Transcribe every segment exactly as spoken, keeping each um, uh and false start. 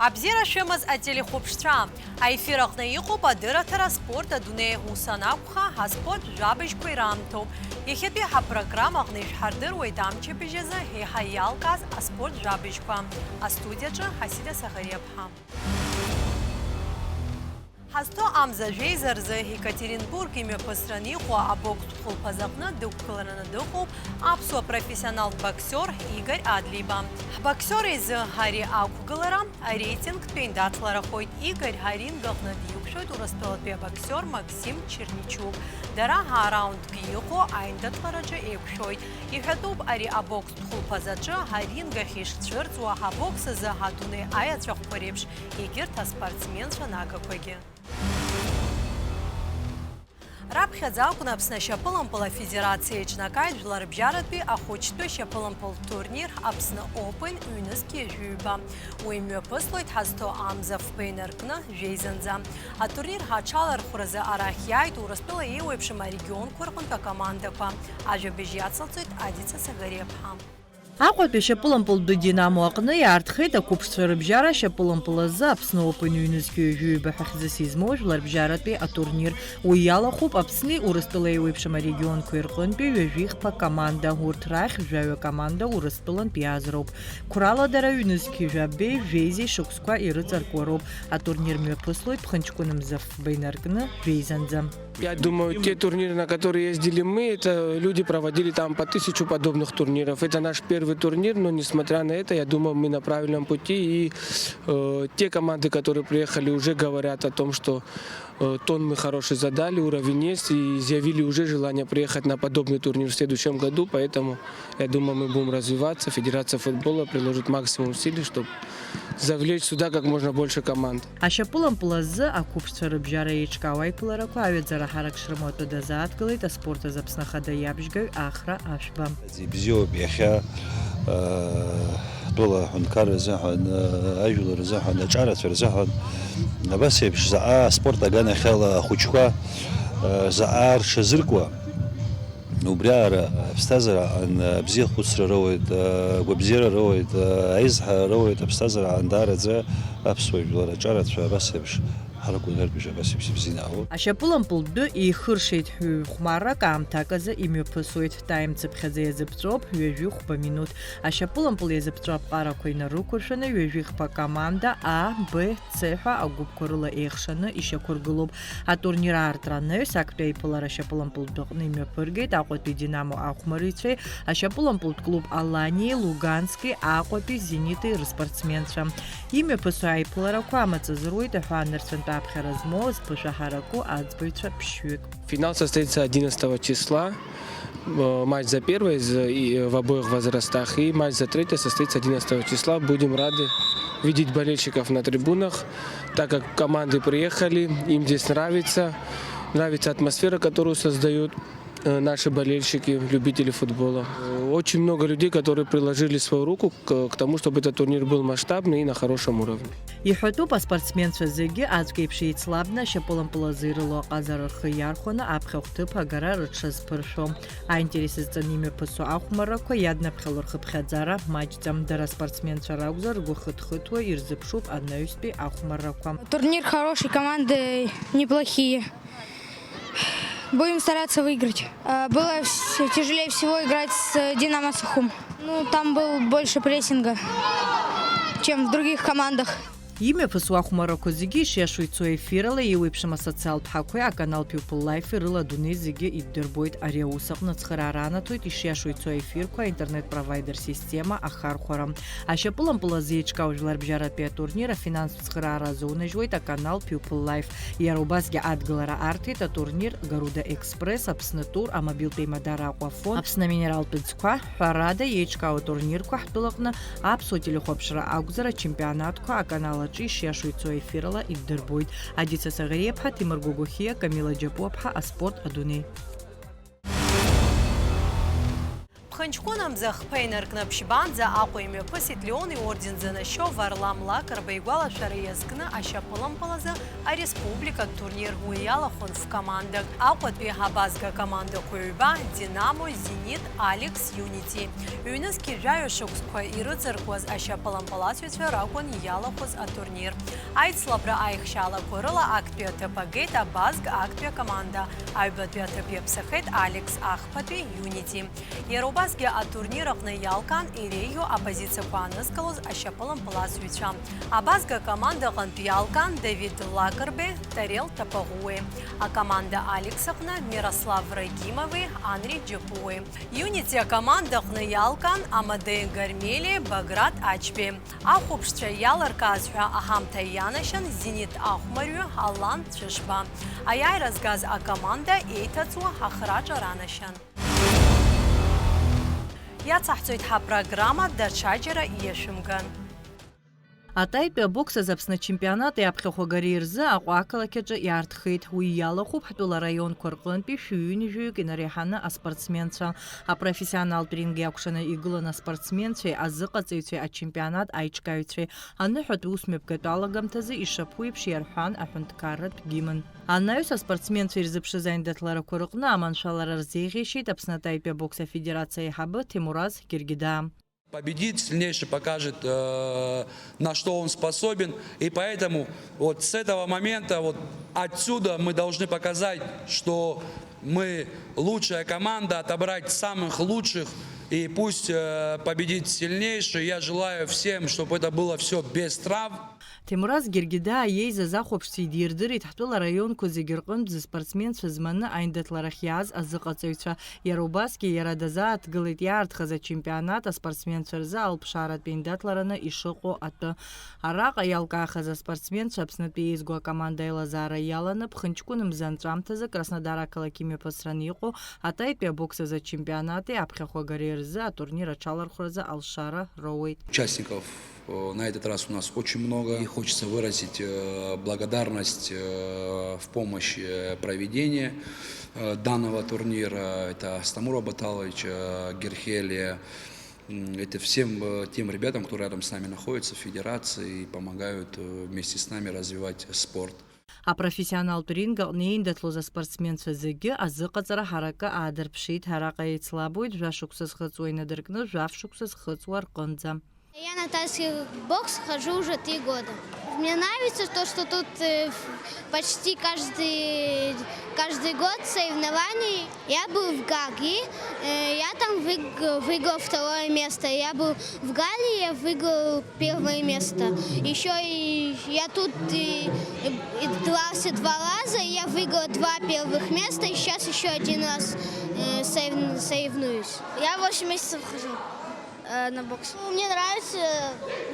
Абзиара шәымаз ателехәаԥшцәа! Аефир аҟны иҟоуп адырраҭара Спорт адунеи. Ус анакәха, аспорт жәабжьқәа ираамҭоуп. Иахьатәи ҳапрограмма аҟны ишәҳардыруеит амчыбжь азы еиҳа иалкааз аспорт жәабжьқәа. Астудиаҿы Ҳасида Саӷариаԥҳа. Ҳазҭо амза жәеиза рзы Екатеринбург имҩаԥысран иҟоу абокстә хәылԥазы аҟны дықәгылараны дыҟоуп аԥсуа профессионалтә боксиор Игорь Адлеиба. Ҳбоксиор изы ари ақәгылара ареитингтә ҩеидаҭларахоит. Игорь аринг аҟны диқәшәоит Урыстәылатәи абоксиор Максим Черничук. Дара ҳараундк иҟоу аиндаҭлараҿы еиқәшәоит. Иҳәатәуп ари абокстә хәылԥазаҿы аринг ахь ишцәырҵуа, абокс азы адунеи аиаҵәахәқәа реиԥш егьырҭ аспортсменцәа нагақәагьы. Раԥхьаӡа акәын Аԥсны ашьапылампыл афедерациа еиҿнакааит жәларбжьаратәи ахәыҷтәы шьапылампылтә турнир Аԥсны Open ҩнызқьи жәаҩба. Уи мҩаԥыслоит ҳазҭо амза фба инаркны жәеизанӡа. Атурнир аҽалархәразы арахь иааит Урыстәыла еиуеиԥшым арегионқәа рҟынтә акомандақәа. Ажәабжь иацылҵоит Адица Сагариаԥҳа. Аҟәатәи ашьапылампылтәы Динамо аҟны иаартхеит ақәыԥшцәа рыбжьара ашьапылампыл азы Аԥсны Open ҩнызқьи жәаҩба ҳәа хьӡыс измоу жәларбжьаратәи атурнир. Уи иалахәуп Аԥсни Урыстәылеи еиуеиԥшым арегионқәеи рҟынтәи ҩажәихԥа команда. Урҭ рахь жәаҩа команда Урыстәылантә иааз роуп. Қәрала дара ҩнызқьи жәабеи жәеизеи шықәсқәа ирыҵаркуа роуп. Атурнир мҩаԥыслоит ԥхынҷкәын мза фба инаркны жәеизанӡа. Я думаю, те турниры, на которые ездили мы, это люди проводили там по тысячу подобных турниров. Это наш первый турнир, но несмотря на это, я думаю, мы на правильном пути. И э, те команды, которые приехали, уже говорят о том, что э, тон мы хороший задали, уровень есть, и изъявили уже желание приехать на подобный турнир в следующем году. Поэтому, я думаю, мы будем развиваться. Федерация футбола приложит максимум усилий, чтобы завлечь сюда как можно больше команд. Ашьапылампыл азы ақәыԥшцәа рыбжьара еиҿкаау аиԥыларақәа аҩаӡара ҳарак шрымоу атәы дазааҭгылеит аспорт азы Аԥсны Ахада иабжьгаҩ Ахра Ашәба. Ибзиоуп иахьа, э, тәыла аҳәынҭқарра азыҳәан, э, ажәлар азыҳәан, аҿарацәа рзыҳәан, абас еиԥш заҟа аспорт аганахьала ахәыҷқәа, э, заҟа рҽазыркуа, убриаҟара аԥсҭазаараҟны абзиахәыцра роуеит, агәабзиара роуеит, аизҳара роуеит, аԥсҭазаараҟны даараӡа аԥсуа жәлар аҿарацәа абас еиԥш ҳаракәадартә абас еиԥш ибзианаауеит. Ашьапылампылтәы еихыршеит ҩ-хәмаррак аамҭак азы имҩаԥысуеит, таимцыԥхьаӡа иазыԥҵәоуп ҩажәи хәба минуҭ. Ашьапылампыл иазыԥҵәо аԥҟарақәа инарықәыршәаны ҩажәи хԥа команда А, Б, Ц ҳәа агәыԥқәа рыла еихшаны ишьақәыргылоуп. Атурнир аартра анаҩс, актәи аиԥылара ашьапылампылтәы аҟны имҩаԥыргеит Аҟәатәи Динамо ахәмарыҩцәеи ашьапылампылтә клуб Аланиеи Лугански Аҟәатәи Зенити рыспортсменцәа. Имҩаԥысуа аиԥыларақәа амаҵ азыруеит аҳәаанырцәынтә аԥхьара змоу зԥышәа ҳараку аӡбаҩцәа ԥшьҩык. Финал состоится одиннадцатого числа. Э, матч за первое из- и в обоих возрастах, и матч за третье состоится одиннадцатого числа. Будем рады видеть болельщиков на трибунах, так как команды приехали, им здесь нравится, нравится атмосфера, которую создают э, наши болельщики, любители футбола. Э, Очень много людей, которые приложили свою руку к, к тому, чтобы этот турнир был масштабный и на хорошем уровне. Иҳәатәуп, аспортсменцәа зегьы аӡәк еиԥш еицлабны ашьапылампыл азы ирылоу аҟазара рхы иархәаны аԥхьахә ҭыԥ агара рыҽшазԥыршәо. Аинтерес зҵаны имҩаԥысуа ахәмаррақәа иаднаԥхьало рхыԥхьаӡара маҷӡам. Дара аспортсменцәа ракәзар, ргәы хыҭхыҭуа ирзыԥшуп анаҩстәи ахәмаррақәа. Турнир хороший, команды неплохие. Будем стараться выиграть. А, Было вс- тяжелее всего играть с э, Динамо Сухум. Ну, там был больше прессинга, чем в других командах. Имҩаԥысуа ахәмаррақәа зегьы ишиашоу ицо ефирала еиуеиԥшым асоциалтә ҳақәеи аканал People Life-и рыла адунеи зегьы иддырбоит. Ари аус аҟны ацхыраара анаҭоит ишиашоу ицо аефирқәа, аинтернет-провайдер система ахархәара. Ашьапылампыл азы еиҿкаау жәларбжьаратәи атурнир афинанстә цхыраара азунажьуеит аканал People Life. Иара убасгьы адгылара арҭеит атурнир Гаруда Експресс, Аԥсны Тур, амобилтә еимадара Аҟәафон, Аԥсны аминералтә ӡқәа, ҳәарада, еиҿкаау атурнирқәа ҳтәылаҟны аԥсуа телехәаԥшра акәзар, ачемпионатқәа аканал аҿы ишиашоу ицо ефирала иддырбоит. Адица Саӷариаԥҳа, Ҭемыр Гогохиа, Камила Џьапуаԥҳа, аспорт адунеи. Ԥынҷкәынамза хԥа инаркны ԥшьбанӡа Аҟәа имҩаԥысит Леон иорден занашьоу Варлам Лакрба игәалашәара иазкны ашьапылампылазы ареспубликатә турнир. Уи иалахәын ф-командак. Аҟәатәи абазга командақәа ҩба, Динамо, Зенит, Алекс, Юнити. Ҩнызқьи жәаҩа шықәсқәа ирыҵаркуаз ашьапылампыласҩцәа ракәын иалахәыз атурнир. Аицлабра аихшьаалақәа рыла актәи аҭыԥ агеит абазг актәи акоманда, аҩбатәи аҭыԥ иаԥсахеит Алекс, ахԥатәи Юнити. Иара убасгьы атурнир аҟны иалкаан иреиӷьу апозициақәа анызкылоз ашьапылампыласҩцәа. Абазг акомандаҟынтә иалкаан Давид Лакрбеи, Тарел Тапаӷәуеи. Акоманда Алекс аҟны Мирослав Рагимови Анри Џьапуеи. Юнити акомандаҟны иалкаан Амадеи Гармелиеи Баграт Ачбеи. Ахәаԥшцәа иалыркааз ҳәа аҳамҭа ианашьан Зенит ахәмарҩы Алан Цәышба. Аиааира згаз акоманда еиҭаҵуа ахраҿа ранашьан. Иацаҳҵоит ҳапрограмма, даҽаџьара иашәымган. Атаитәи абокс азы Аԥсны ачемпионат иаԥхьахәагареи рзы Аҟәа ақалақь аҿы иаартхеит. Уи иалахәуп ҳтәыла раионқәа рҟынтәи шәи ҩынҩажәаҩык инареиҳаны аспортсменцәа. Апрофессионалтә ринг иакәшаны игылан аспортсменцәеи азыҟаҵаҩцәеи ачемпионат аиҿкааҩцәеи. Аныҳәатә усмҩаԥгатә алагамҭазы ишаԥу еиԥш иарҳәан аҳәынҭқарратә гимн. Анаҩс аспортсменцәа ирзыԥшыз аиндаҭларақәа рыҟны аманшәалара рзеиӷьеишьеит Аԥсны атаитәи абокс афедерациа аиҳабы Ҭемураз Гергида. Победит, сильнейший покажет, э, на что он способен. И поэтому вот с этого момента, вот отсюда мы должны показать, что мы лучшая команда, отобрать самых лучших. И пусть, э, победит сильнейший. Я желаю всем, чтобы это было всё без травм. Ҭемураз Гергида иеизаз ахәаԥшцәа идирдырит ҳтәыла араионқәа зегьы рҟынтә зыспортсменцәа зманы аиндаҭларахь иааз азыҟаҵаҩцәа. Иара убасгьы иара дазааҭгылеит иаартхаз ачемпионат аспортсменцәа рзы алԥшааратә еиндаҭлараны ишыҟоу атәы. Араҟа иалкаахаз аспортсменцәа Аԥснытәи еизго акоманда аилазаара иаланы ԥхынҷкәын мза анҵәамҭазы Краснодар ақалақь имҩаԥысраны иҟоу атаитәи абокс азы ачемпионати аԥхьахәагареи рзы атурнир аҽалархәразы алшара роуеит. Участников, э, на этот раз у нас очень много. И хочется выразить, э, благодарность, э, в помощь, э, проведения, э, данного турнира. Это Астамур Абаталович, э, Герхелия. М, это всем, э, тем ребятам, кто рядом с нами находится, в федерации, и помогают, э, вместе с нами развивать спорт. Апрофессионалтә ринг аҟны еиндаҭлоз аспортсменцәа зегьы азыҟаҵара ҳаракы аадырԥшит. Араҟа еицлабуеит жәа шықәса зхыҵуа инадыркны жәаф шықәса зхыҵуа рҟынӡа. Я на тайский бокс хожу уже три года. Мне нравится то, что тут, э, в-, почти каждый, каждый год соревнований. Я был в Гааге, э, я там выиг-, выиграл второе место. Я был в Галле, я выиграл первое место. Ещё и я тут и, и, и дрался два раза, и я выиграл два первых места, и сейчас ещё один раз, э, сорев-, соревнуюсь. Я восемь месяцев хожу, э, на бокс. Мне нравится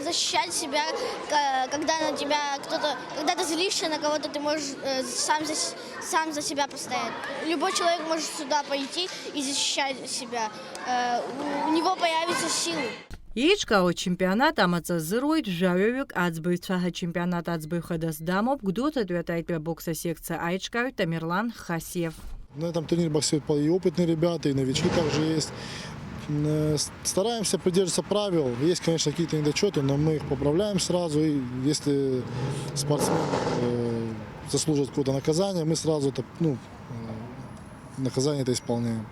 защищать себя, ка-, когда на тебя кто-то, когда ты злишься на кого-то, ты можешь, э, сам за с-, сам за себя постоять. Любой человек может сюда пойти и защищать себя. Э, у, у него появятся силы. Еиҿкаау ачемпионат амаҵ азыруеит жәаҩаҩык аӡбаҩцәа. Ачемпионат аӡбаҩ хадас дамоуп Гәдоуҭатәи атаитәи абокс асекциа аиҿкааҩ Тамерлан Хасиев. На этом турнире боксируют и опытные ребята, и новички также есть. М, э, с-, стараемся придерживаться правил. Есть, конечно, какие-то недочёты, но мы их поправляем сразу. И если спортсмен, э, заслужит какое-то наказание, мы сразу это, ну, э, наказание это исполняем.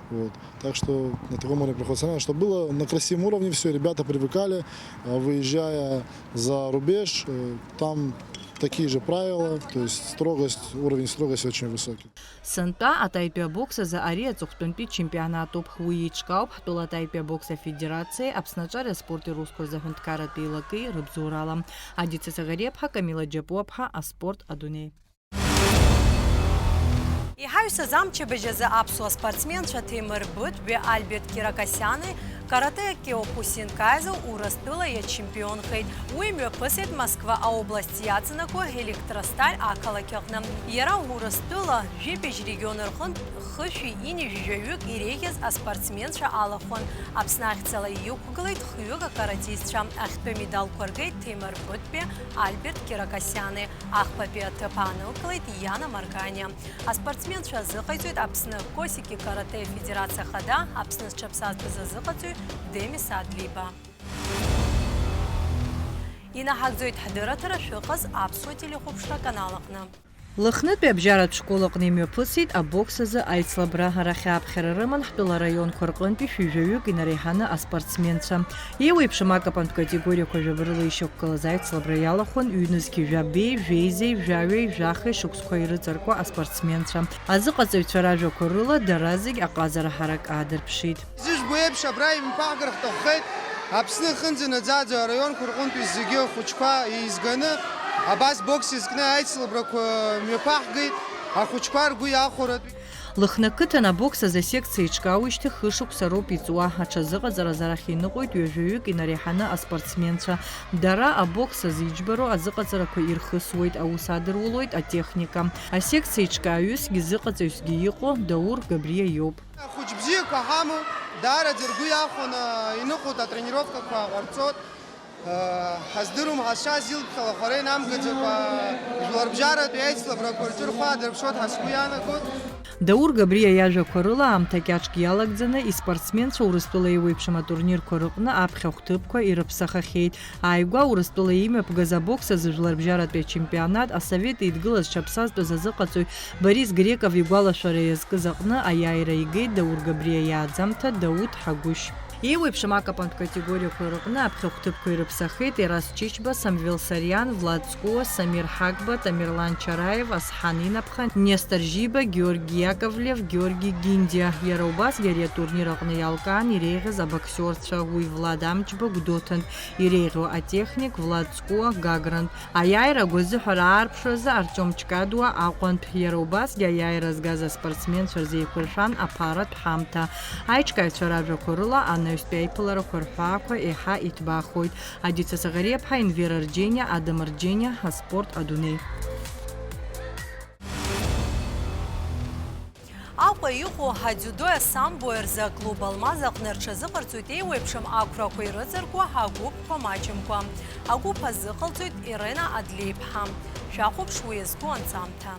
Вот. Так что на таком уровне проходит соревнование, чтобы было на красивом уровне всё, ребята привыкали, э, выезжая за рубеж, э, там такие же правила, то есть строгость, уровень строгости очень высокий. Сынтәа атаитәи абокс азы ари аҵыхәтәантәи чемпионатуп. Уи еиҿкаауп ҳтәыла атаитәи абокс афедерациеи Аԥсны аҿари аспорти русқәа рзы аҳәынҭқарратә еилакеи рыбзоурала. Адица Саӷариаԥҳа, Камила Џьапуаԥҳа, аспорт адунеи. Иҳаҩсыз амчыбжь азы аԥсуа спортсменцәа Ҭемыр Быҭәбеи Альберт Киракосиани Каратэ Киокусинкаиза Урыстәыла иачемпионхеит. Уи мҩаԥысит Москва аобласт иаҵанакуа Электросталь ақалақь аҟны. Иара Урыстәыла жәибжь регион рҟынтә хышәи ини жәаҩык иреиӷьыз аспортсменцәа алахәын. Аԥсны ахьӡала иқәгылеит хҩык акаратистцәа. Ахьтәы медалқәа ргеит Ҭемыр Быҭәбеи, Альберт Киракосиани. Ахԥатәи аҭыԥ аанылкылеит Иана Марганиа. Аспортсменцәа азыҟаиҵоит Аԥсны Косики каратэ федерациа хада, Аԥсны зҽаԥсазтәыз азыҟаҵаҩ Демис Адлиба. Инаҳагӡоит ҳдырраҭара, шәыҟаз Аԥсуа телехәаԥшра аканал аҟны. Лыхнытәи абжьаратә школ аҟны имҩаԥысит абокс азы аицлабра. Арахь ааԥхьара рыман ҳтәыла араионқәа рҟынтәи шәи жәаҩык инареиҳаны аспортсменцәа. Еиуеиԥшым акапантә категориақәа жәаба рыла ишьақәгылаз аицлабра иалахәын ҩнызқьи жәабеи, жәеизеи, жәаҩеи, жәахеи шықәсқәа ирыҵаркуа аспортсменцәа. Азыҟаҵаҩцәа ражәақәа рыла, дара зегь аҟазара ҳарак аадырԥшит. Изыжәбо еиԥш, абра имҩаԥаҳгар ҳҭаххеит. Аԥсны ихынӡанаӡаӡо араионқәа рҟынтәи зегьы ахәыҷқәа еизганы, абас бокс иазкны аицлабрақәа мҩаԥаҳгеит, ахәыҷқәа ргәы иахәаратәы. Лыхны ақыҭан абокс азы асекциа еиҿкаауеижьҭеи хышықәса роуп иҵуа. Аҽазыҟаҵараз арахь иныҟәоит ҩажәаҩык инареиҳаны аспортсменцәа. Дара абокс азы иџьбароу азыҟаҵарақәа ирхысуеит, аус адырулоит атехника. Асекциа еиҿкааҩысгьы зыҟаҵаҩсгьы иҟоу Даур Габриа иоуп. Ахәыҷ бзиақәа ҳамоуп, даараӡа ргәы иахәаны иныҟәоит атренировкақәа ҟарҵоит. Ҳаздыруам, ҳазшаз илԥхьалахара инамгаӡакәа, жәларбжьаратәи аицлабрақәа рҿы рхы аадырԥшуеит ҳәа сгәы иаанагоит. Даур Габриа иажәақәа рыла, аамҭа кьаҿк иалагӡаны, испортсменцәа Урыстәыла еиуеиԥшым атурнирқәа рыҟны аԥхьахә ҭыԥқәа ирыԥсахахьеит. Ааигәа Урыстәыла имҩаԥгаз абокс азы жәларбжьаратәи ачемпионат, Асовет Еидгыла зҽаԥсазтәыз азыҟаҵаҩ Борис Греков игәалашәара иазкыз аҟны аиааира игеит Даур Габриа иааӡамҭа Дауҭ Ҳагәышь. Еиуеиԥшым акапантә категориақәа рыҟны аԥхьахә ҭыԥқәа ирыԥсахеит Ерас Чичба, Самвел Сариан, Влад Цкуа, Самир Ҳагба, Тамерлан Чараев, Асҳан Инапха, Нестор Жиба, Георги Яковлев, Георги Гиндиа. Иара убасгьы ари атурнир аҟны иалкаан иреиӷьыз абоксиорцәа, уи Влад Амҷба Гәдоуҭантә, иреиӷьу атехник Влад Цкуа Гагрантә. Аиааира агәазыҳәара аарԥшразы Артиом Ҷкадуа Аҟәантә, иара убасгьы аиааира згаз аспортсменцәа рзы еиқәыршәан аԥаратә ҳамҭа. Аиҿкааҩцәа ражәақәа рыла, анаҩстәи аиԥыларақәа рҳәаақәа еиҳа иҭбаахоит. Адица Саӷариаԥҳа, Енвер Арџьениа, Адам Арџьениа, Аспорт адунеи. Аҟәа иҟоу адиудои асамбои рзы аклуб Алмаз аҟны рҽазыҟарҵоит еиуеиԥшым ақәрақәа ирыҵаркуа агәыԥқәа маҷымкәа. Агәыԥ азыҟалҵоит Ирена Адлеиԥҳа. Шәахәаԥш уи иазку анҵамҭа.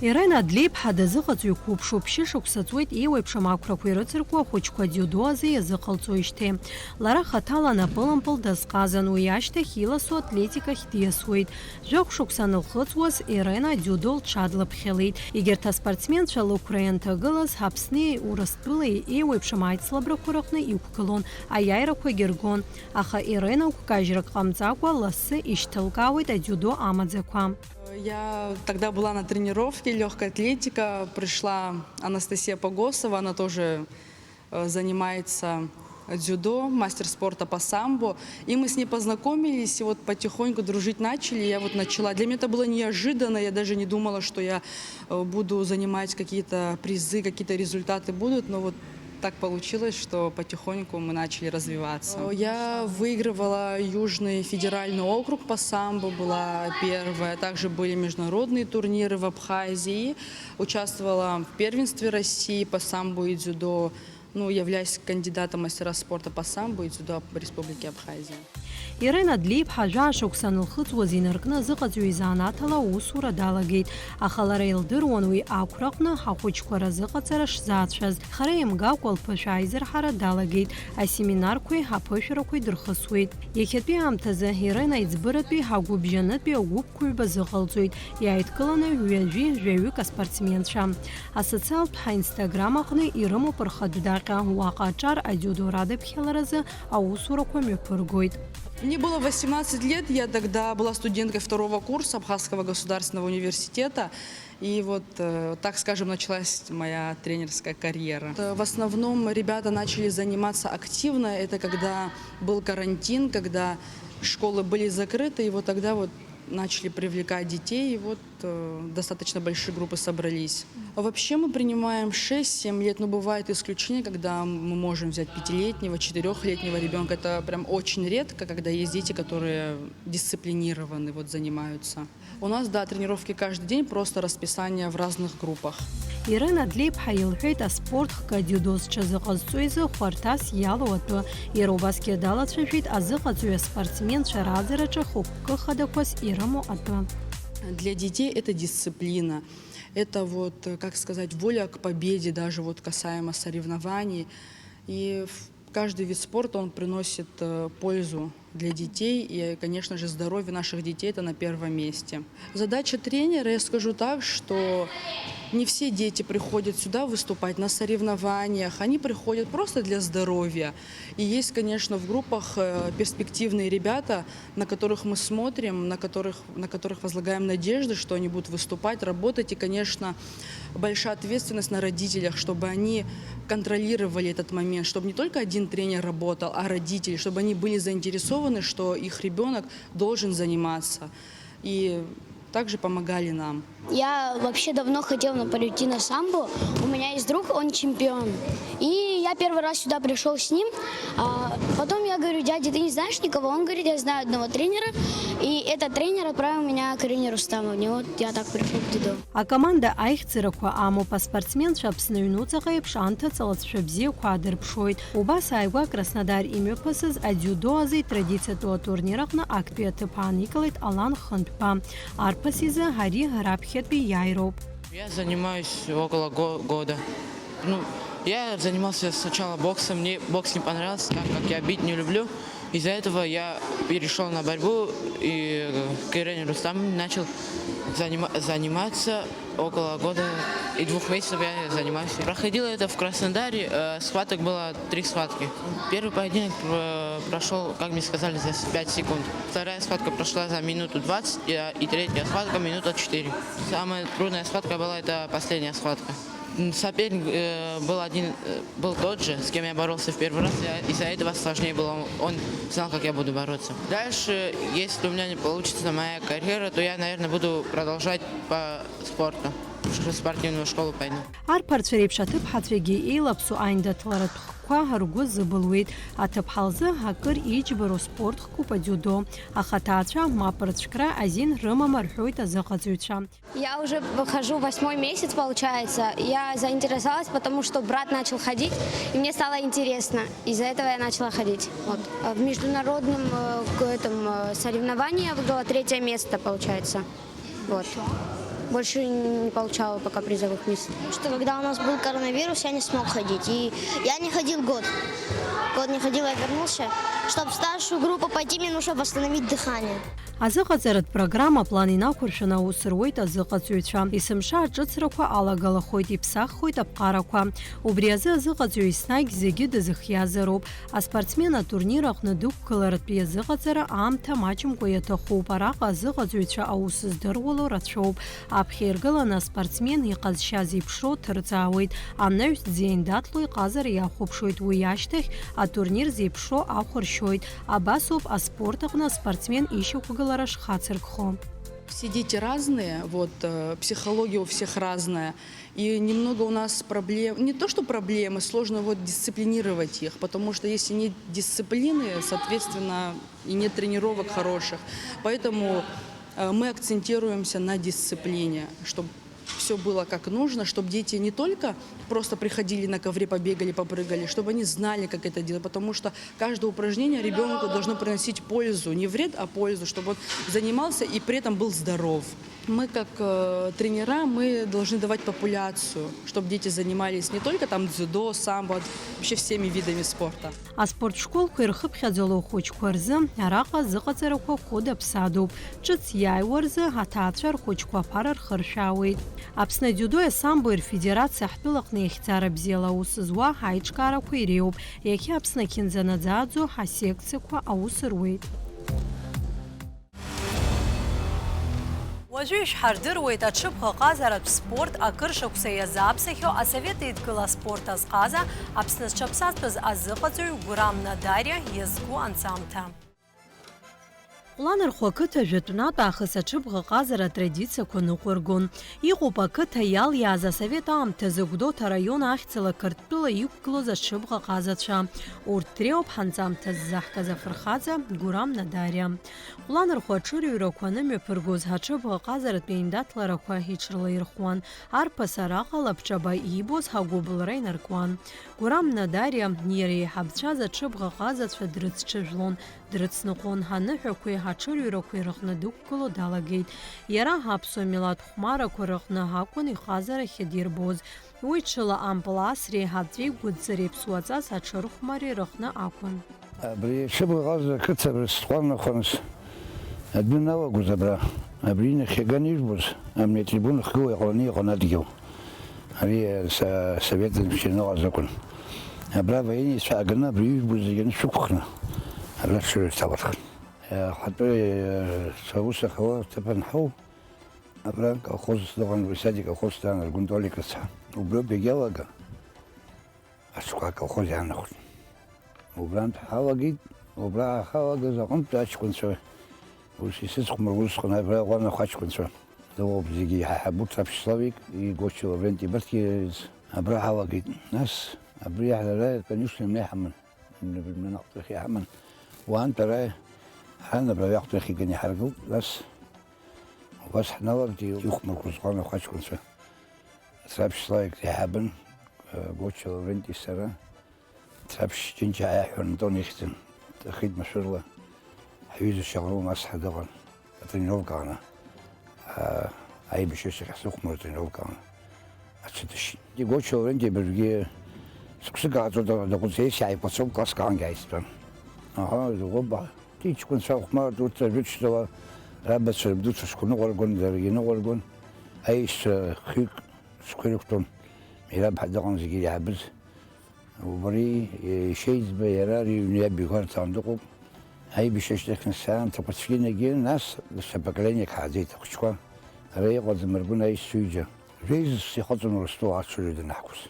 Ирена Адлеиԥҳа дазыҟаҵаҩ қәыԥшуп, шьышықәса ҵуеит еиуеиԥшым ақәрақәа ирыҵаркуа ахәыҷқәа дзиудо азы иазыҟалҵоижьҭеи. Лара хаҭала напылампыл дазҟазан, уи ашьҭахь иласу атлетикахь диасуеит. Жәохә шықәса анылхыҵуаз, Ирена адиудо лҽадлаԥхьалеит. Егьырҭ аспортсменцәа лықәра ианҭагылаз, Аԥсни Урыстәылеи еиуеиԥшым аицлабрақәа рыҟны иқәгылон, аиааирақәагьы ргон, аха Ирена гәкажьрак ҟамҵакәа лассы ишьҭылкаауеит адиудо амаӡақәа. Я тогда была на тренировке, лёгкая атлетика, пришла Анастасия Погосова, она тоже э, занимается дзюдо, мастер спорта по самбо. И мы с ней познакомились, и вот потихоньку дружить начали. Я вот начала. Для меня это было неожиданно, я даже не думала, что я э, буду занимать какие-то призы, какие-то результаты будут, но вот так получилось, что потихоньку мы начали развиваться. Э, Я выигрывала Южный федеральный округ по самбо, была первая. Также были международные турниры в Абхазии. Участвовала в первенстве России по самбо и дзюдо. Ну, являюсь кандидатом мастера спорта по самбо и дзюдо Республики Абхазия. Ирена Длеиԥҳа жәаа шықәса анылхыҵуаз инаркны азыҟаҵаҩ изанааҭ ала аусура далагеит, аха лара илдыруан уи ақәраҟны ахәыҷқәа разыҟаҵара шзаацәаз. Хара имгакәа лԥышәа аизырҳара далагеит, асеминарқәеи аԥышәарақәеи дырхысуеит. Иахьатәи аамҭазы Ирена иӡбыратәи агәыбжьанытәи агәыԥқәа ҩба зыҟалҵоит, иааидкыланы ҩажәи жәаҩык аспортсменцәа. Асоциалтә ҳаинстаграм аҟны ирымоуп рхатә даҟьа, уаҟа аҿар адиудо радыԥхьаларазы аусурақәа мҩаԥыргоит. Мне было восемнадцать лет, я тогда была студенткой второго курса Абхазского государственного университета. И вот, э, так скажем, началась моя тренерская карьера. Э, В основном ребята начали заниматься активно. Это когда был карантин, когда школы были закрыты, и вот тогда вот Начали привлекать детей, и вот э, достаточно большие группы собрались. А вообще мы принимаем шесть-семь лет, но бывают исключения, когда мы можем взять пятилетнего, четырехлетнего ребенка. Это прям очень редко, когда есть дети, которые дисциплинированы, вот занимаются. У нас, да, тренировки каждый день, просто расписание в разных группах. Ирина Длеиԥҳа илҳәеит аспорт хкы адиудо зҽазыҟазҵо изы хәарҭас иалоу атәы. Иара убасгьы далацәажәеит азыҟаҵаҩ аспортсменцәа рааӡараҿы хықәкы хадақәас ирымоу атәы. Для детей это дисциплина. Это вот, э, как сказать, воля к победе, даже вот касаемо соревнований. И в- каждый вид спорта, он приносит э, пользу для детей. И, конечно же, здоровье наших детей — это на первом месте. Задача тренера, я скажу так, что не все дети приходят сюда выступать на соревнованиях, они приходят просто для здоровья. И есть, конечно, в группах э, перспективные ребята, на которых мы смотрим, на которых, на которых возлагаем надежды, что они будут выступать, работать. И, конечно, большая ответственность на родителях, чтобы они контролировали этот момент, чтобы не только один тренер работал, а родители, чтобы они были заинтересованы, что их ребенок должен заниматься. И также помогали нам. Я вообще давно хотел на- перейти на самбо. У меня есть друг, он чемпион. И я первый раз сюда пришел с ним. А потом я говорю: «Дядя, ты не знаешь никого?» Он говорит: «Я знаю одного тренера». И этот тренер отправил меня к Ирине Рустамовне. Вот я так пришел к дзюдо. Акоманда аихьӡарақәа амоуп, аспортсменцәа Аԥсны аҩнуҵаҟа еиԥш анҭыҵ алҵшәа бзиақәа аадырԥшуеит. Убас ааигәа Краснодар имҩаԥысыз адиудо азы итрадициатәу атурнир аҟны актәи аҭыԥ ааникылеит Алан Хынтәба. Арԥыс изы ари раԥхьатәи иааироуп. Я занимаюсь около го- года. Ну, я занимался сначала боксом, мне бокс не понравился, так как я бить не люблю. Из-за этого я перешел на борьбу и к Ирине Рустамовне начал занима- заниматься. Около года и двух месяцев я занимаюсь. Проходило это в Краснодаре. Э, схваток было три схватки. Первый поединок э, прошел, как мне сказали, за с- пять секунд. Вторая схватка прошла за минуту двадцать, и, и третья схватка минута четыре. Самая трудная схватка была, это последняя схватка. М, Соперник э, был один, э, был тот же, с кем я боролся в первый раз. Я- Из-за этого сложнее было. Он знал, как я буду бороться. Дальше, если у меня не получится моя карьера, то я, наверное, буду продолжать по спорту. В спортивную школу пойду. Арԥарцәа реиԥш аҭыԥҳацәагьы еилаԥсоу аиндаҭларатә хкқәа ргәы зыбылуеит. Аҭыԥҳа лзы акыр иџьбароу спорт хкуп адиудо. Аха аҭаацәа мап рцәкра азин рымам рҳәоит азыҟаҵаҩцәа. Я уже хожу восьмой месяц, получается. Я заинтересовалась, потому что брат начал ходить, и мне стало интересно. Из-за этого я начала ходить. Вот. А в международном э, к- этом, э, соревновании я выиграла третье место, получается. Вот. Больше не получала пока призовых мест. Потому что когда у нас был коронавирус, я не смог ходить. И я не ходил год. Год не ходил, я вернулся. Чтобы в старшую группу пойти, мне нужно восстановить дыхание. Азыҟаҵаратә программа аплан инақәыршәаны аус руеит азыҟаҵаҩцәа. Есымша аҿыцрақәа алагалахоит, иԥсаххоит аԥҟарақәа. Убри азы азыҟаҵаҩ еснагь зегьы дазыхиазароуп. Аспортсмен атурнир аҟны дықәгыларатәи азыҟаҵара аамҭа маҷымкәа иаҭахуп. Араҟа азыҟаҵаҩцәа аус здыруало рацәоуп. Аԥхьа иргыланы аспортсмен иҟазшьа зеиԥшроу ҭырҵаауеит. Анаҩс дзеиндаҭло иҟазара иахәаԥшуеит. Уи ашьҭахь атурнир зеиԥшроу ахә ршьоит. Абасоуп аспорт аҟны аспортсмен ишьақәгылара шхацыркхо. Все дети разные, вот, э, психология у всех разная. И немного у нас проблем, не то что проблемы, сложно вот дисциплинировать их, потому что если нет дисциплины, соответственно, и нет тренировок хороших. Поэтому э, мы акцентируемся на дисциплине, чтобы все было как нужно, чтобы дети не только просто приходили на ковре, побегали, попрыгали, чтобы они знали, как это делать, потому что каждое упражнение ребенку должно приносить пользу, не вред, а пользу, чтобы он занимался и при этом был здоров. Мы как э, тренера, мы должны давать популяцию, чтобы дети занимались не только там дзюдо, самбо, а вообще всеми видами спорта. Аспорт школқәа ирхыԥхьаӡало ахәыҷқәа рзы араҟа азыҟаҵарақәа хәыда-ԥсадоуп. Ҿыц иааиуа рзы аҭаацәа рхәыҷқәа аԥара рхыршәаауеит. Аԥсны адиудои асамбои рфедерациа ҳтәылаҟны иахьӡара бзиала аус зуа аиҿкаарақәа иреиуоуп. Иахьа Аԥсны ахьынӡанаӡааӡо ҳасекциақәа аус руеит. Уажәы ишәҳардыруеит аҽыбӷаҟазаратә спорт акыр шықәса иазааԥсахьоу Асовет Еидгыла аспорт азҟаза, Аԥсны зҽаԥсазтәыз азыҟаҵаҩ Гәырам Надариа иазку анҵамҭа. Ҟәланырхәа ақыҭа жәытәнатә аахыс аҽыбӷаҟазара атрадициақәа ныҟәыргон. Иҟоуп ақыҭа иалиааз асовет аамҭазы Гәдоуҭа араион ахьӡала Қырҭтәыла иқәгылоз аҽыбӷаҟазацәа. Урҭ дреиуоуп ҳанҵамҭа ззаҳкыз афырхаҵа Гурам Надариа. Ҟәланырхәа аҽырҩрақәа анымҩаԥыргоз, аҽыбӷаҟазаратә еиндаҭларақәа иҽрылаирхәуан. Арԥыс араҟа лабҿаба иибоз ҳагәыбылра инаркуан. Гурам Надариа иара еиҳабцәаз аҽыбӷаҟазацәа дрыцҽыжәлон, дрыцныҟәон, аныҳәақәеи аҽырҩрақәеи рыҟны дықәгыло далагеит. Иара аԥсуа милаҭ хәмарақәа рыҟны акәын иҟазара ахьадирбоз. Уи ҽыла ампыл асреи аҵәеи гәыдҵареи аԥсуаҵас аҽырхәмареи рыҟны акәын. Абри ишыбӷаҟаз ақыҭа абри сҟәарнахәанс адәы налагоз абра, абри инахьхьи ганы ижәбоз, абни атрибуна ахьгылоу иҟаланы иҟан адгьыл. Ари са-, совет зегьы шьаныҟаз акәын. Абра военныйцәа ааганы абри ижәбоз зегьы анышәықәхны, абра шырҩырҭалырхын. Ахатәы, са ус ахьауа аҭыԥ анҳау, абра колхоз дыҟан, уи сади колхоз даан, Аргәын Толик рыцҳа. Убриоуп иагьалага, аҽқәа аколхоз иаанахәт. Убрантә ҳалагеит, убра ҳалагаз аҟынтә аҷкәынцәа, ус исыцхәмаруа усҟан абра иҟан ахәаҷкәынцәа. Дыҟоуп зегьы иҳаҳабу Ҭраԥшь Славик, Гоча Лавренти, абарҭгьы абра ҳалагеит. Нас абри ҳара аконюшниа иҳаман, наҟ-ҵәахьа иҳаман. Уаантә ара ҳан абра аҩаҟәҭахь иганы иҳаргылт, нас убас ҳналалт ихәмарқәа зҟан ахәаҷкәынцәа. Ҭраԥшь Славик иаҳабын, Гоча Лавренти сара. Ҭраԥшь Ҷынҷа иаҳәа Антон ихьӡын, дҭахеит машәырла, ҳҩыза Шьаҟрыл нас ҳа дыҟан, атренировка аҟны, аа, аибашьра ахь ҳзыхәмарит атренировка аҟны, аҽадышьит. Гоча Лавренти абыржәгьы сықәсык ааҵуеит, даҟәыҵ, ес иааиқәацоуп, класск аҟынгьы ааизтәан. Аҳа, зыҟәыба, иҷкәынцәа ахәмарт, урҭ ажәытәшьҭала рабацәа рабдуцәа шқәа ныҟәаргон, даргьы ныҟәаргон, аишьцәа хҩык шқәа ирықәтәон, Мераб ҳәа дыҟан зегьы иаҳабыз. Убри ишеиӡбеи иара ари иҩны иаб игәарҭан дыҟоуп. Аибашьра ашьҭахь нас аамҭақәа цәгьанагьы, нас даҽа поколениак ҳааӡеит ахәыҷқәа. Ара иҟаӡам Аргәын аишьцәа ҩыџьа. Жәеиза ихыҵын Урыстәыла аҽырҩра данаҳқәыз.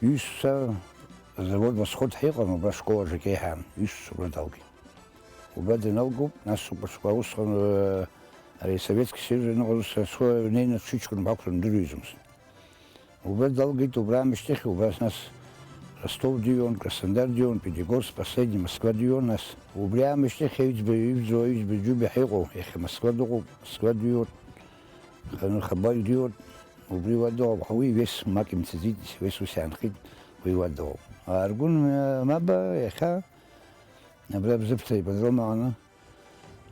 Ҩышықәса азавод Восход ҳәа иҟан, убра ашкол аҿы еиҳан, ҩышықәса убра далгеит. Убра даналгоуп, нас убасҟа усҟан, э, ари Советски Союз аныҟаз ус ашкол ҩнеины дшыҷкәынам ҳақәшәан дырҩаӡомызт. Убра далгеит, убра аамышьҭахь, убас нас Ростов дыҩуан, Краснодар дыҩуан, Пятигорск, последний Москва дыҩуан, нас убри аамышьҭахь аҩӡба, ижәӡоу аҩӡба Џьубиа ҳәа иҟоу, иахьа Москва дыҟоуп, Москва дыҩуан, Хабаҩ дыҩуан, убри уа дыҟоуп, уи вес мак имцаӡеит, вес ус иаанхеит, уи уа дыҟоуп. Аргәын, э, Маба иахьа абра Бзыԥҭа ипподром аҟны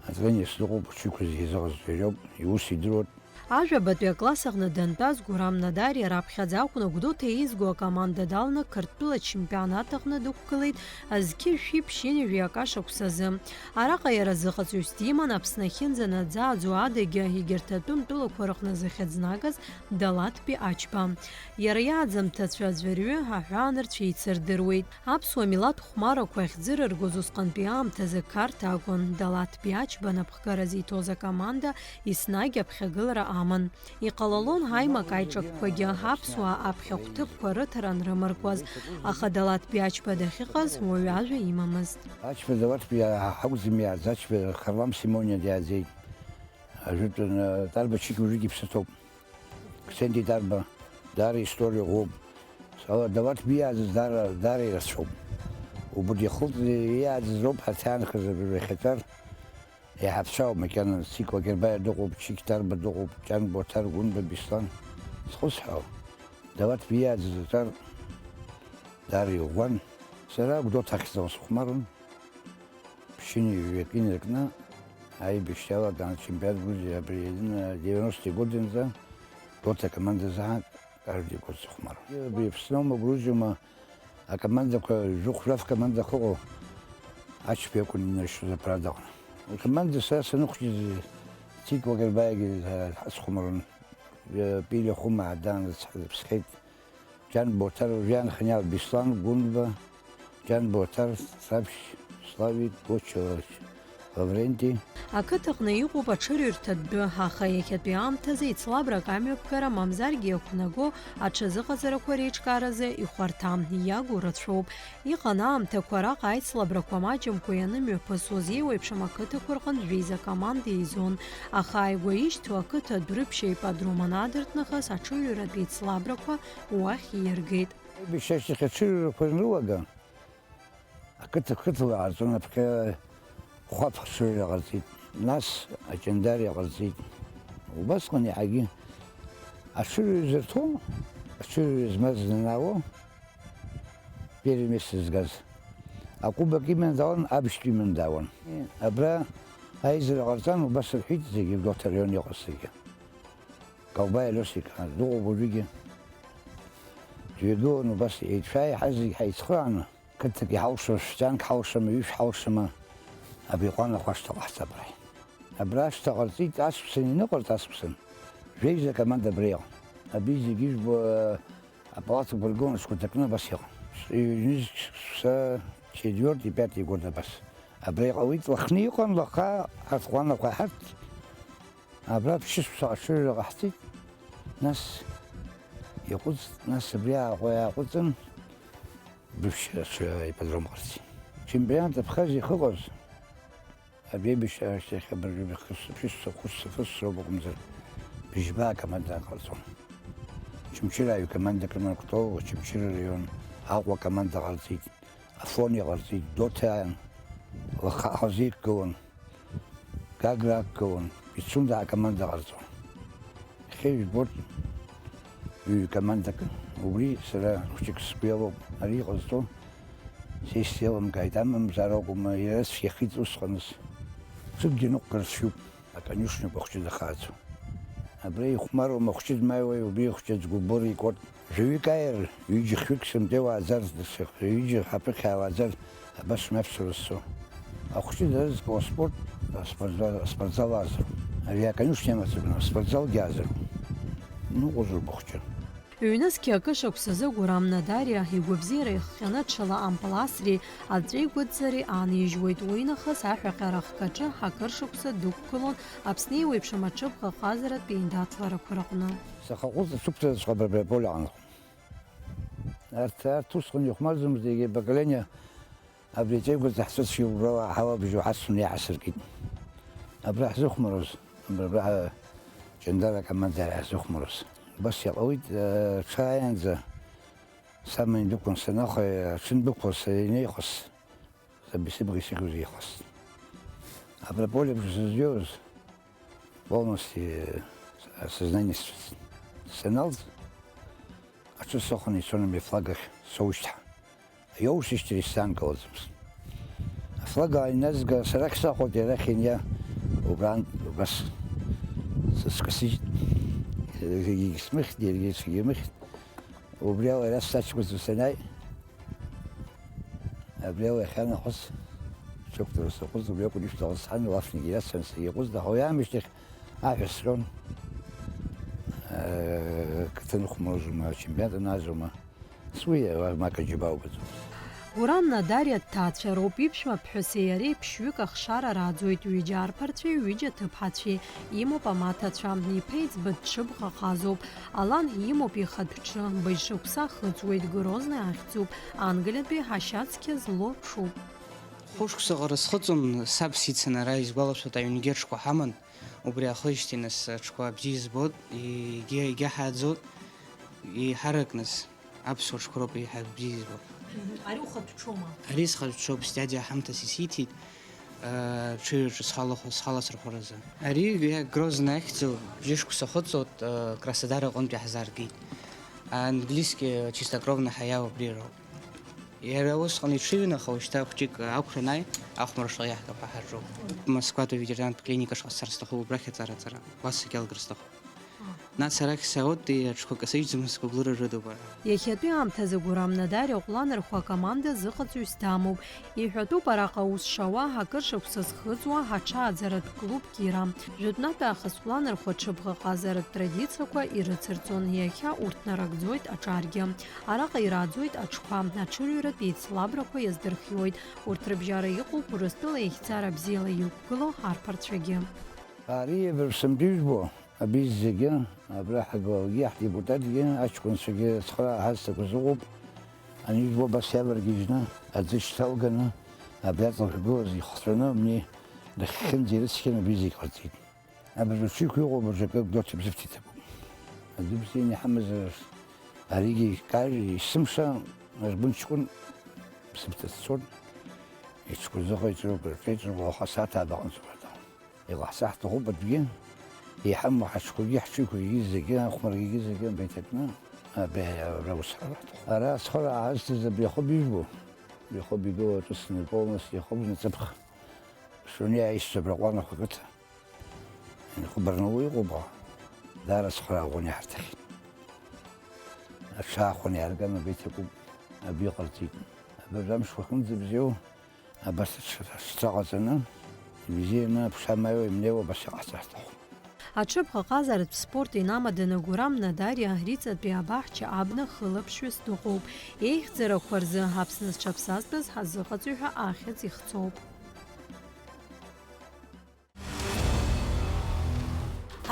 Атренер сыҟоуп, аҽыҩқәа зегьы зыҟаз џьоуп, иус идыруан. Ажәабатәи акласс аҟны дантәаз Гурам Надариа раԥхьаӡа акәны Гәдоуҭа еизго акоманда далны Қырҭтәыла ачемпионат аҟны дықәгылеит зқьи жәшәи ԥшьынҩажәи акы ашықәсазы. Араҟа иара зыҟаҵаҩыс диман Аԥсны ахьынӡанаӡааӡо адагьы, егьырҭ атәым тәылақәа рыҟны зыхьӡ нагаз Далаҭ Биаҷба. Иара иааӡамҭацәа аӡәырҩы аҳәаанырцә еицырдыруеит. Аԥсуа милаҭ хәмарақәа ахьӡырыргоз усҟантәи аамҭазы Қарҭ акәын. Далаҭ Биаҷба напхгара зиҭоз акоманда еснагь аԥхьагылара аман. Иҟалалон ҳаимак аиҿакқәагьы аԥсуаа аԥхьахә ҭыԥқәа рыҭара анрымаркуаз, аха Далаҭ Биаҷба дахьыҟаз уаҩы ажәа имамызт. Аҷба Далаҭ Биа-, ҳакәӡам иааӡаз, Аҷба Харламс Симониа диааӡеит. Ажәытәан, Тарба Чики уажәыгь иԥсы ҭоуп. Ксенти Дарба, даара история ӷәӷәоуп. Сала Далаҭ Биа иааӡаз даара, даара ирацәоуп. Убри ихылҵ-, иааӡаз роуп ҳарҭ иаанхаз абри иахьатәар иаҳәацәа ауп, макьана Цикла Гербаиа дыҟоуп, Чик Дарба дыҟоуп, Ҷанба Оҭар, Гәынба Беслан. Зхысҳәаау, Далаҭ Биа иааӡаз атәар даара иӷәӷәан. Сара Гәдоуҭа ахьӡала сыхәмарун. Ԥшьынҩажәи акы инаркны аибашьра иалаган ачемпионат Грузиа абри ин-, девяностые годынӡа Гәдоуҭа акоманда азы ҳа каждый год сыхәмарун. Абри Аԥсноума, Грузиоума акомандақәа жәохә-жәаф команда ахьыҟоу Аҷба иакәын инаршьоз апарад аҟны. Акоманда сара саныхәҷыз Цикла Гербаиагьы ҳасхәмарун. Пилиа Хәымаа даан рыцҳа дыԥсхьеит. Ҷанба Оҭар, Виан Ханиал, Беслан, Гәынба, Ҷанба Оҭар, Ҭраԥшь, Славик, Гоча, Лавренти. Ақыҭаҟны иҟоуп аҽырҩрҭатә дәы, аха иахьатәи аамҭазы ицлабрак амҩаԥгара, мамзаргьы иақәнаго аҽазыҟаҵарақәа реиҿкааразы ихәарҭа иагу рацәоуп. Иҟан аамҭақәа, араҟа аицлабрақәа маҷымкәа ианымҩаԥысуаз, еиуеиԥшым ақыҭақәа рҟынтә жәеиза команда еизон, аха ааигәа ишьҭоу ақыҭа дәрыԥшь аипподром анадырт нахыс аҽырҩратә еицлабрақәа уахь ииргеит. Аибашьра ашьҭахь аҽырҩрақәа анрылага, ақыҭа қыҭала ҟарҵон, аԥхьа Хәаԥ аҽырҩра ҟарҵеит, нас Аҷандариа ҟарҵеит. Убасҟан иаҳагьы аҽырҩра зырҭо, аҽырҩра змаз данаауо, первое место згаз, акубок иманы даауан, абжьтә иманы даауан. Абра аизара ҟарҵан, убас рҳәеит зегьы, Гәдоуҭа араион иҟаз зегьы. Каубаи Алиосик дыҟоуп уажәыгьы. Дҩагылан убас еицәааи ҳазегь ҳаицхырааны, қыҭак иҳалшо, шәҵанк ҳалшама, ҩышә ҳалшама, абри иҟан ахәашҭа ҟаҳҵап ҳәа. Абра ашҭа ҟарҵеит, аҵәца иныҟарҵ аҵәца. Жәеиза акоманда абра иҟан. Абри зегьы ижәбо, апалатақәа ргылан, сгәаҭакны абас иҟан. Ҩнызқь са четвёртый, пятый год абас. Абра иҟалеит, Лыхны иҟан, Лыхаа ҳарҭ ҟәанақәа ҳарҭ. Абра ԥшьышықәса аҽырҩра ҟаҳҵеит, нас иаҟәыҵт, нас абри ааҟәа-, иааҟәыҵын, Быԥшь аҽы аипподром ҟарҵеит. Чемпионат Абхазиа иахьыҟаз, абеибашьра ашьҭахь абыржәы ԥшьышықәса, хәышықәса, фышықәса роуп акәымзар, быжьба акоманда ҟарҵон. Очамчыра аҩ командак рыман Кәтол, Очамчыра араион, Аҟәа акоманда ҟарҵеит, Афон иҟарҵеит, Доҭа, Лыхаа ҳазеиқәгылан. Гагра ақәгылан, Пицунда акоманда ҟарҵон. Иахьа ижәбоит ҩ-командак, убри сара хәҷык сгәы иалоуп, ари иҟазҵо, сессиа еилымкааит, амамзар акәым, иара цәгьахеит усҟаныс. Ҽыкгьы ныҟәгар сшьуп, аконюшниақәа хәҷы дахааӡо. Абра ихәмаруама хәҷы дмааиуеи, убри хәҷы ӡгәыбыр икуеит. Жәаҩык ааир, ҩыџьа-хҩык сымтәеи уааӡар, ҩыџьа ҳаԥыхьа уааӡар, абас мҩаԥсуа зцо. Ахәҷы дырызкуа аспорт, аспортзал, аспортзал азароуп. Ари аконюшниа мацәык, аспортзалгьы азароуп. Ныҟәозароуп ахәҷы. Ҩнызқьи акы шықәсазы Гурам Надариа игәабзиара ихҟьаны ҽыла ампыл асреи аҵәеигәыдҵареи аанижьуеит. Уи нахыс аҳәаҟьара ахкаҿы акыр шықәса дықәгылон Аԥсны еиуеиԥшым аҽыбӷаҟазаратә еиндаҭларақәа рҟны. Сахьаҟәыҵ, сықәҵараҵәҟьа абри аполе аҟны. Арҭ, арҭ усҟан ихәмарӡомызт, егьи поколение абри аҵеигәаӡа ҳцәыцәгьа убрала ҳалабжьо ҳацны иаҳасыркит. Абра ҳзыхәмаруаз, абра, абра Ҷандара акоманда ҳзыхәмаруаз. Убас иҟалеит, э, ҽааиаанӡа самани дықәын санахо, аҽындәықәлоз, сара инеихоз, саби сыбӷа исыхьуаз ихоз. Абра аполе абжа сыздыруаз, полностью, э, сознание сцәыцын. Саналҵ, аҽы сыхәаны ицон абри афлаг ахь соушьҭҳәа. Иоушьҭыр исзаанкылаӡомызт. Афлаг ааиназга, сара ахь сахәоит, иара ахь иниа, убраан, убас сыскасыжьт. Егьсмыхьт, иаргьы сгьымыхьт. Убри ала иара саҷкәынцәа санааи, абри ала иахьанахыс ҽықәҵара саҟәыҵ, убри акәын ишәҭахыз сан, лафнагьы иацын, сагьаҟәыҵт, аха уи аамышьҭахь аҳәа сҳәон, э, қыҭаныхәмаруазма, ачемпионат анаазома, суи, ма акы џьабаубаӡомызт. Гурам Надариа дҭаацәа роуп, иԥшәма ԥҳәыси иареи ԥшьҩык ахшара рааӡоит, ҩыџьа арԥарцәеи ҩыџьа ҭыԥҳацәеи имоуп амаҭацәа, иԥа еиҵбы дшыбӷаҟазоуп, Алан имоуп ихатә ҽы, быжь шықәса ахыҵуеит, Грозный ахьӡуп, Англиатәи ашьацқьа злоу ҽуп. Хәышықәсаҟара схыҵуан, саб сицын ара, исгәалашәоит, аҩнгьы аҽқәа ҳаман, убри аахижьҭеи нас аҽқәа бзиа избоит, егьа, егьа ҳааӡоит, еиҳарак нас аԥсуа ҽқәа роуп еиҳа бзиа избо. Ари ухатә ҽоума? Ари схатә ҽоуп, сдиадиа ҳамҭас исиҭеит, э, ҽыҩраҿы схала-, схаласырхәаразы. Ари, иа, Грозный ахьӡу, бжьышықәса ахыҵуеит, э, Краснодар аҟынтә иаҳзааргеит. Английски чистокровный ҳаиа убри роуп. Иара усҟан иҽыҩын, аха уажәшьҭа хәҷык ақәра анааи, ахәмаршала иаҳҭаху ҳарҿуп. Москватәи аветеринартә клиника шҟа сцар сҭахуп, убрахь аҵара-ҵара, уа сагьалгар сҭахуп. Нас арахь саауеит, аҽқәа касыжьӡом, сгәыблыра рыдуп ара. Иахьатәи аамҭазы Гәырам Надариа Ҟәланырхәа акоманда азыҟаҵаҩыс дамоуп. Иҳәатәуп араҟа аус шауа, акыр шықәса зхыҵуа аҽааӡаратә клуб Кира. Жәытәнатә аахыс Ҟәланырхәа аҽыбӷаҟазаратә традициақәа ирыцырҵон, иахьа урҭ нарыгӡоит аҿаргьы. Араҟа ирааӡоит аҽқәа, аҽырҩратә еицлабрақәа иаздырхиоит. Урҭ рыбжьара иҟоуп Урыстәыла ихьӡара бзиала иқәгылоу арԥарцәагьы. Ари еибарԥсымтәижәбо, абри зегьы, абра ҳгылалгьы, ҳдепутатгьы, аҷкәынцәагьы цхыраа ҳазҭақәаз ыҟоуп. Ани жәбо абас иаваргьежьны, аӡы шьҭалганы, абри аҵла шәгылаз ихҵәаны, абни дахьхьынӡа ирыцқьаны абри зегь ҟарҵеит. Абыржә аҽыҩқәа иҟоуп, абыржәы акы Гәдоуҭа Бзыԥҭа иҭабуп. Адәы бзианы иҳамазар, аригьы икажь, есымша ргәын ҷкәын Бзыԥҭа дцон, иҽқәа зыҟаиҵо, акы рҿеиҵо, уаха асааҭ ааба аҟынӡа уадаун. Иҟаҳҵар ҳҭахуп аӡәгьы, иҳамоу ҳаҽқәагьы, ҳҽыҩқәагьы зегьы, ахәмаргьы зегьы абри иҭакны, абри аус ҳара ҳҭахуп. Ара ацхыраа ҳазҭаз абри ахыб ижәбо, абри ахыб игылоу аҿыцны полностью ихыбжны ҵыԥх Шони аишьцәа абраҟа анахәа ақыҭа. Инхо Барнаул иҟоуп, даара ацхыраа ӷәӷәаны иҳарҭахьеит. Аҽаахәаны иаарган, абра иҭакуп, абра иҟарҵеит. Абыржә амшқәа ахьынӡабзиоу, абас аҽ-, аҽцәа ҟаҵаны, ибзианы аԥша амаиуа имнеиуа абас иҟаҳҵар ҳҭахуп. Аҽыбӷаҟазаратә спорт инамаданы Гәырам Надариа Риҵатәи абаҳча абна хылаԥшҩыс дыҟоуп. Еихьӡарақәа рзы Аԥсны зҽаԥсазтәыз ҳазыҟаҵаҩ ҳәа ахьӡ ихҵоуп.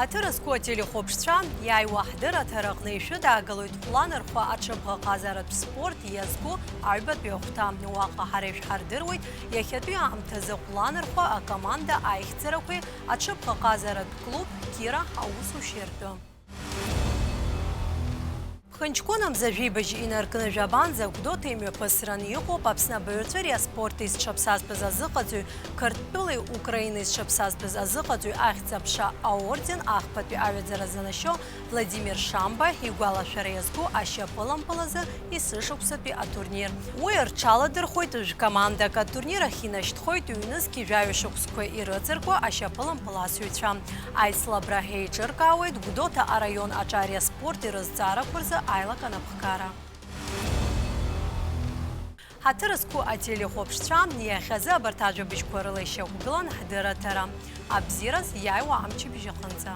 Ҳаҭыр зқәу ателехәаԥшцәа, иааиуа ҳдырраҭара аҟны ишәыдаагалоит Хәланырхәа аҽыбӷаҟазаратә спорт иазку аҩбатәи ахәҭа. Уаҟа ҳара ишәҳардыруеит иахьатәи аамҭазы Хәланырхәа акоманда аихьӡарақәеи аҽыбӷаҟазаратә клуб Кира аусушьеи ртәы. Ԥхынҷкәын мза жәибжь инаркны жәабанӡа Гәдоуҭа имҩаԥысран иҟоуп Аԥсны абаҩрҵәыреи аспорти зҽаԥсазтәыз азыҟаҵаҩ, Қырҭтәылеи Украинеи зҽаԥсазтәыз азыҟаҵаҩ ахьӡ-аԥша аорден ахԥатәи аҩаӡара занашьо Владимир Шамба игәалашәара иазку ашьапылампыл азы есышықәсатәи атурнир. Уи рҽаладырхәоит жәкомандак, атурнир ахь инашьҭхоит ҩнызқьи жәаҩа шықәсқәа ирыҵаркуа ашьапылампыласыҩцәа. Аицлабра еиҿыркаауеит Гәдоуҭа араион аҿари аспорти рызҵаарақәа рзы аилак анапхгара. Ҳаҭыр зқәу ателехәаԥшцәа, иахьазы абарҭ ажәабжьқәа рыла ишьақәгылан ҳдырраҭара. Абзиараз иааиуа амчыбжь аҟынӡа.